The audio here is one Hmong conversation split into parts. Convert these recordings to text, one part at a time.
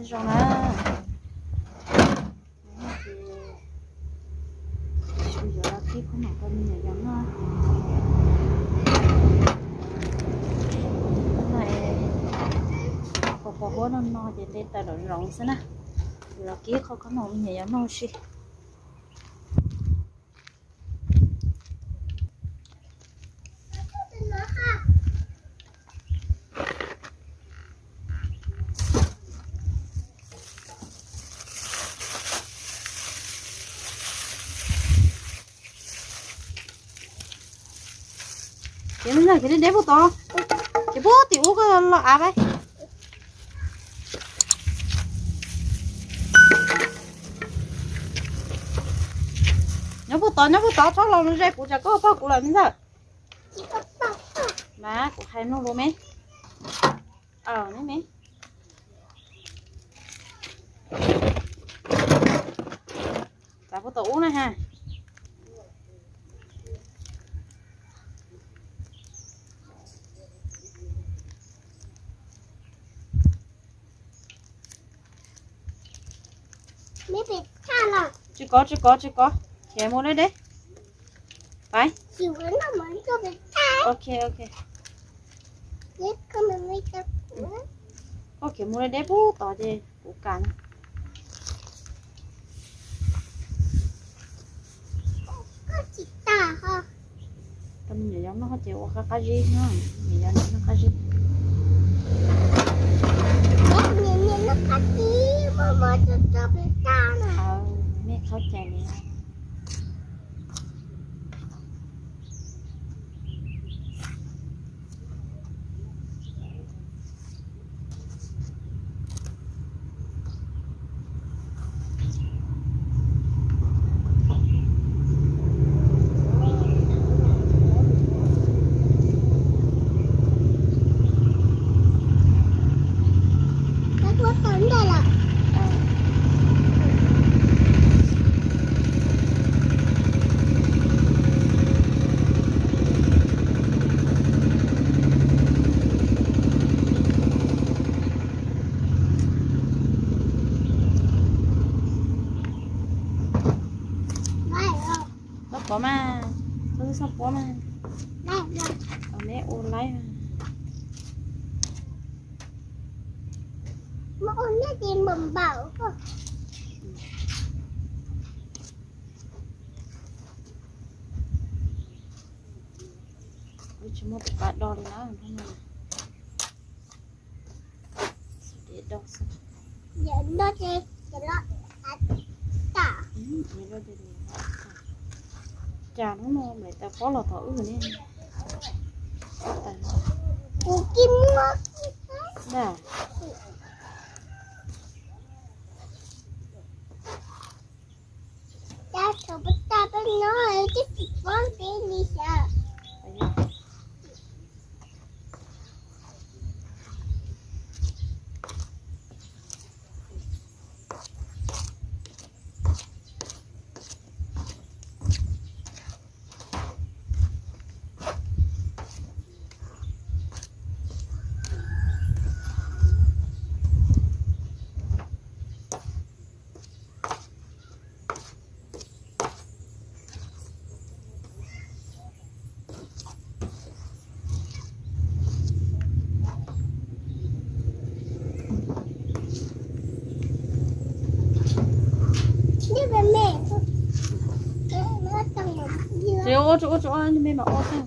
Zoo na. Ces kuv yuav los kib khob noom rau me nyuam yaus noj. Pos pos huab no no ces nte taws lom zoov xwb na. Kuv los kib qhov khob noom me nyuam yaus noj si. Ces li ntawd ces deb deb puag tod, ces puag tim ub koj los av pab. Nyob puag tod, nyob puag tod, txhob los ze kuv, tsam koj pog kuv lawm me ntxawg. Mas kuv hais mloog lus me. Me me. Txav puag tom ub na ha. Tsis kov, tsis kov, tsis kov, khiav mus deb deb. Pab. Ok, ok. Koj khiav mus deb deb puag tod ces kuv kam. Tau me nyuam yaus noj ces ua qab qab zib no, me nyuam yaus noj qab zib. Me txhob cais li. Txhob pov mas, txhob pov mas. Neb ua laib. Wb tsis muaj tus kab do li na. Cas hnub no mam tau pob los tom wb ne. Kuv kib muab. Ua tsuav ua tsuav me mam ua xwb.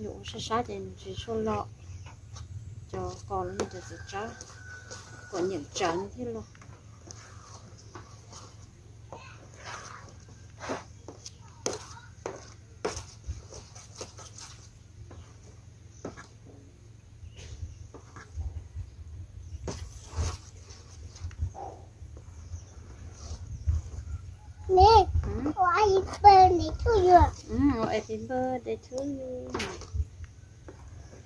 Yuav ua sab sab ces nws tsis tshua loj, cov qos los yog cov txiv tsawb kom nyeem tsawv thiaj loj. Ua happy birthday to you.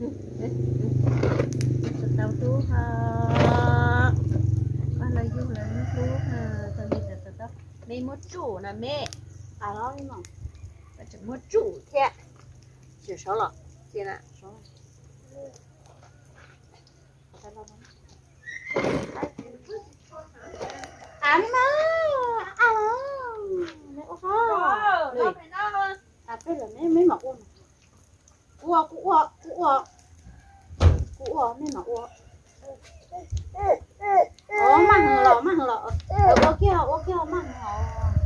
Tau hlub ho, koj los yug los hlub, tau me tau tau, me muab tsuj na me. Koj tseem muab tsuj thiab. Tseem sov los cia na. Av me mas, av, me ua qhov, av peb lawm me, me mam ua. Kuv ua, kuv ua, kuv ua, kuv ua, me mam ua. Maj hwv los, maj hwv los, ua kiag, ua kiag maj hwv os.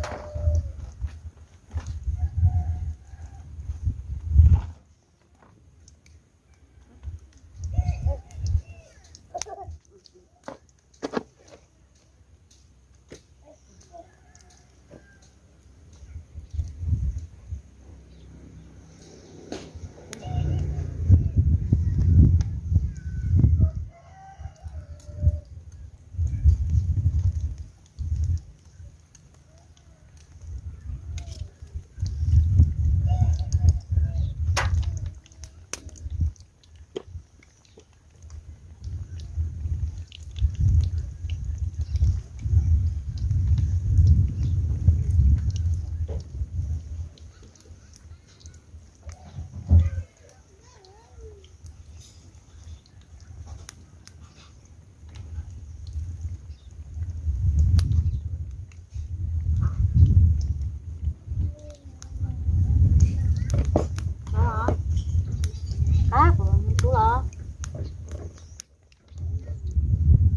Qab, kuv mus tub los.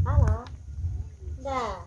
Qab los? Ntag.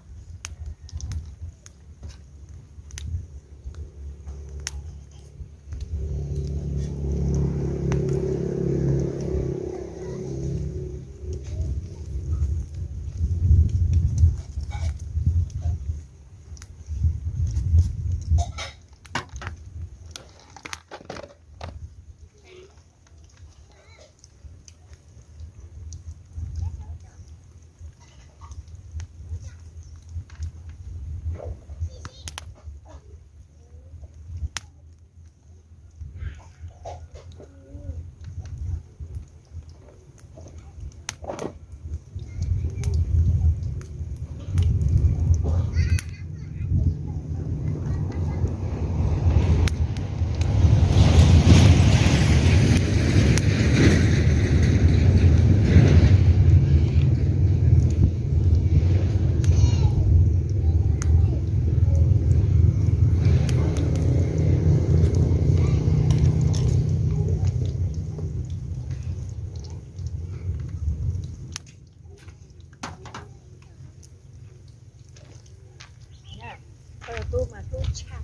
Koj tus tub mas hlub tshaj.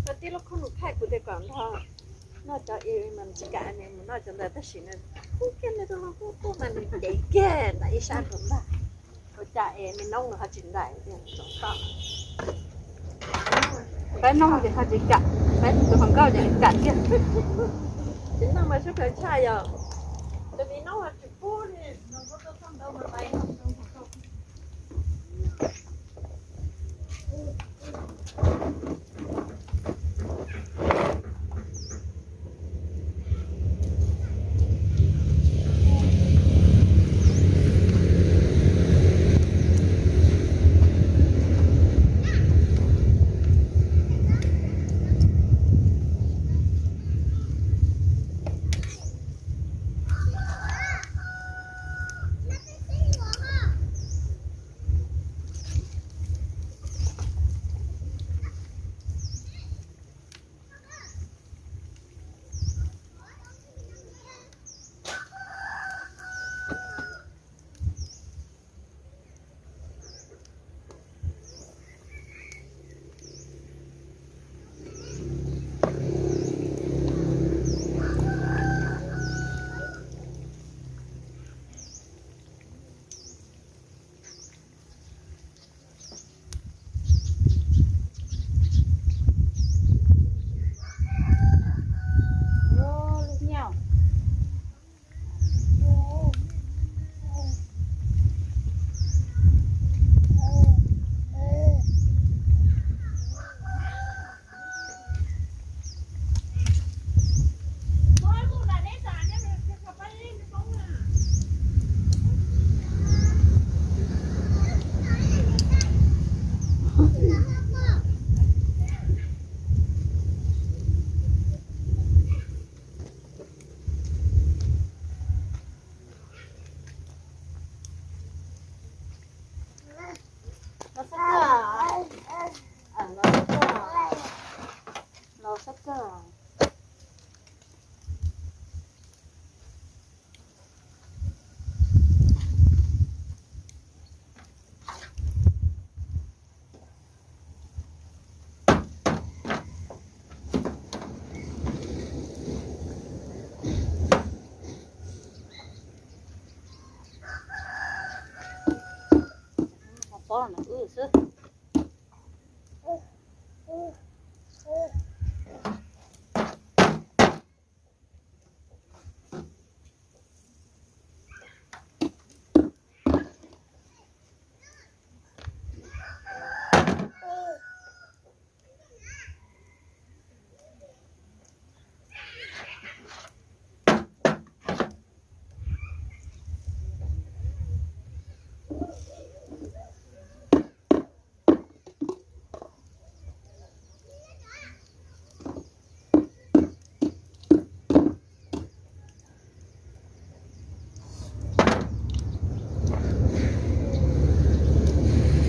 Koj tib lub khaub nus thaij kuv tias kom nrog noj cov es mas tsis kam nws mus noj cov ntawd tab sis nws hlub kiag nws tus hluas nkauj tuaj mas nws cev kiag ntawm ib sab nrog ntag. Ua cas es me noob no ho tsis nraim tiag tsoom toj. Peb noob ces ho tsis kam, peb tus hluas nkauj ces kam kiag. Tsis noj mas sab plaws tshaj yom. Tus me noob ho tsis pub li. ntawm wb xwb.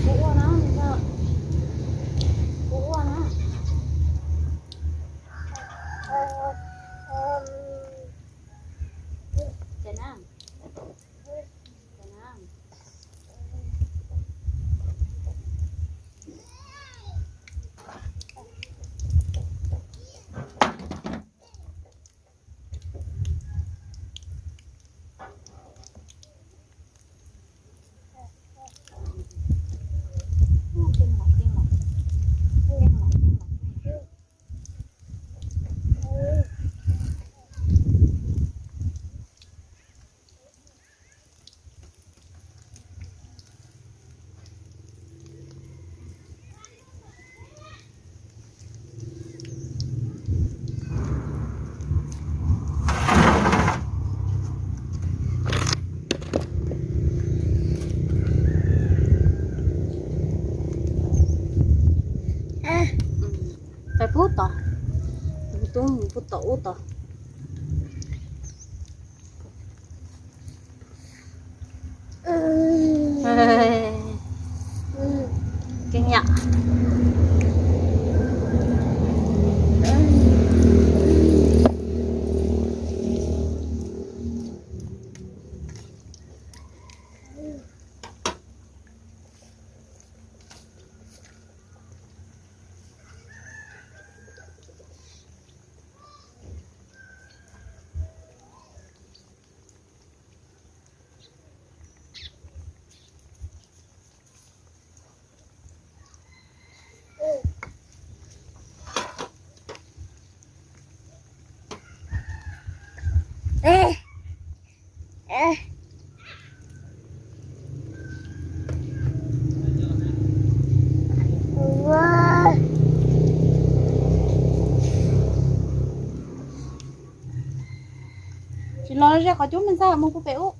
Kuv ua na, kuv ua na. Ces na, ces na. Peb pub tod, tub pub tom ub tod. Keej yam. Tsis los ze qhov cub me ntxawg mus pem ub.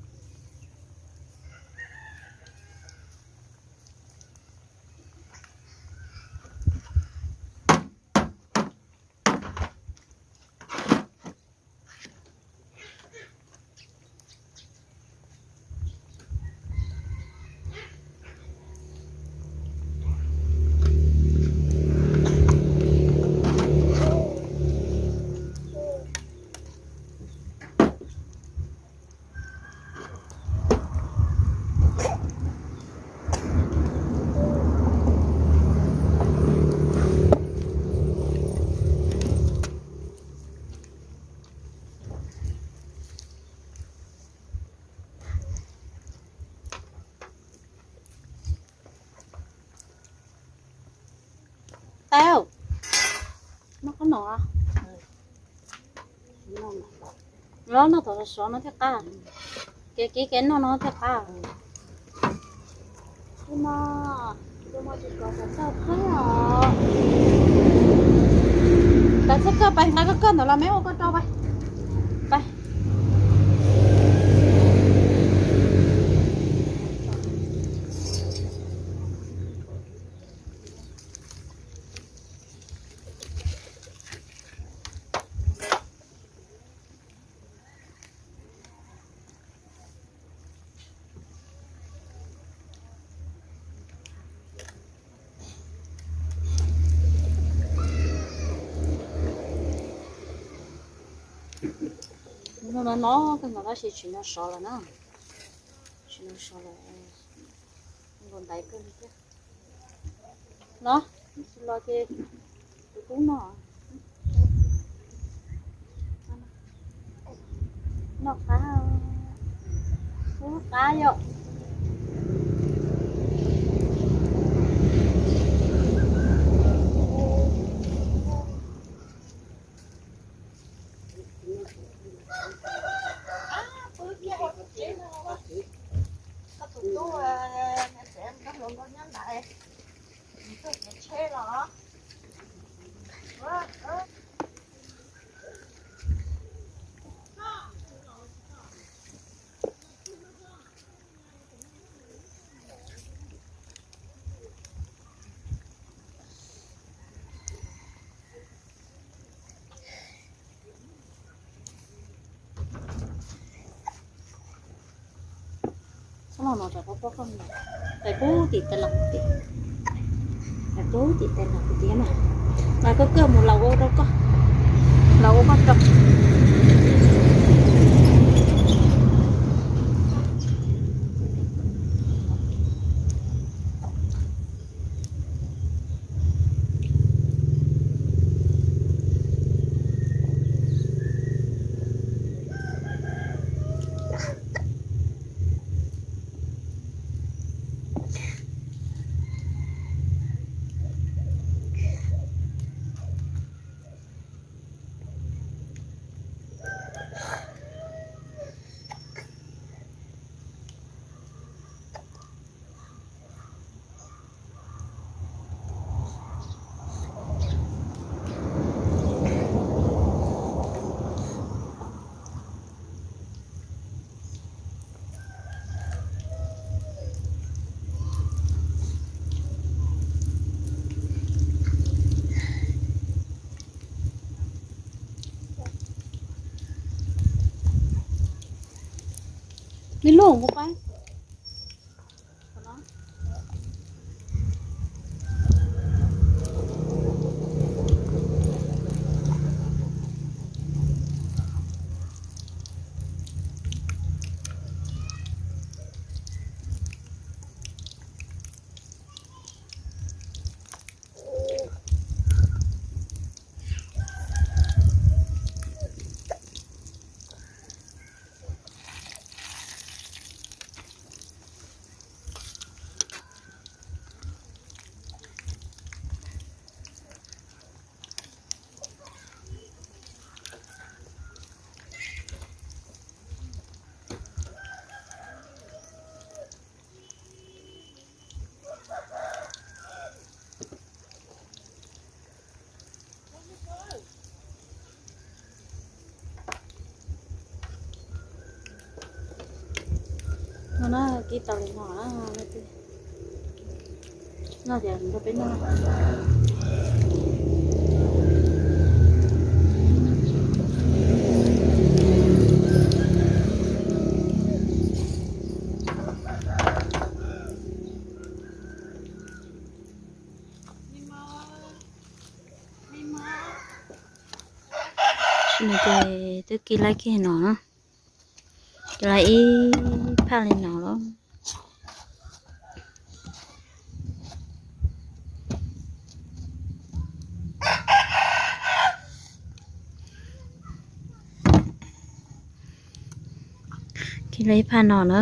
Tau, noj qab no. Los noj tom sov no thiaj qab. Kev kiv kev noj no thiaj qab. Tus no, tus no tsis kom kom txog qab os. Kav tsij koj pais nqa koj koj ntawm los me ua koj rau pais. Pais. No no no, koj no tab sis tsis nco sov lawm na. Tsis nco sov lawm. Nkaus ntaiv kawg li thiab. Los, tsis los ces kuv twb noj. Noj qab, noj qab yom. Los no tsam koj pom koj mus, pais pub tim tais laus, pais pub tim tais laus tiag mas, mas koj kawg mus laus ua rau koj, laus ua koj rau. Me lub kuv pab. No na, kib tau li no na, no tias nrog peb noj. Sim no ces twb kib laib kiag no na, kib laib ib phaj li no los. Kib laib ib phaj no na.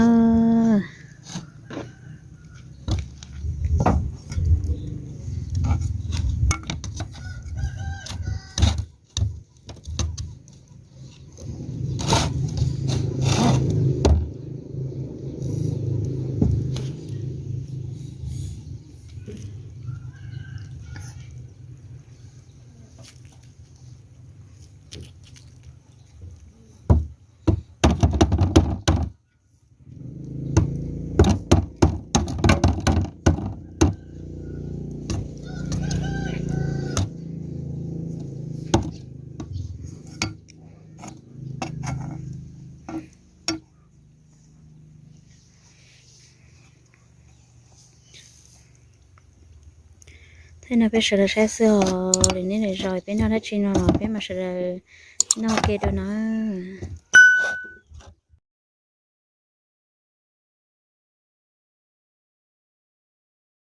Thaum no peb sawv daws saib xwb os, lwm hnub lwm zaus peb noj dab tsi no los peb mam sawv daws noj ua ke dua na.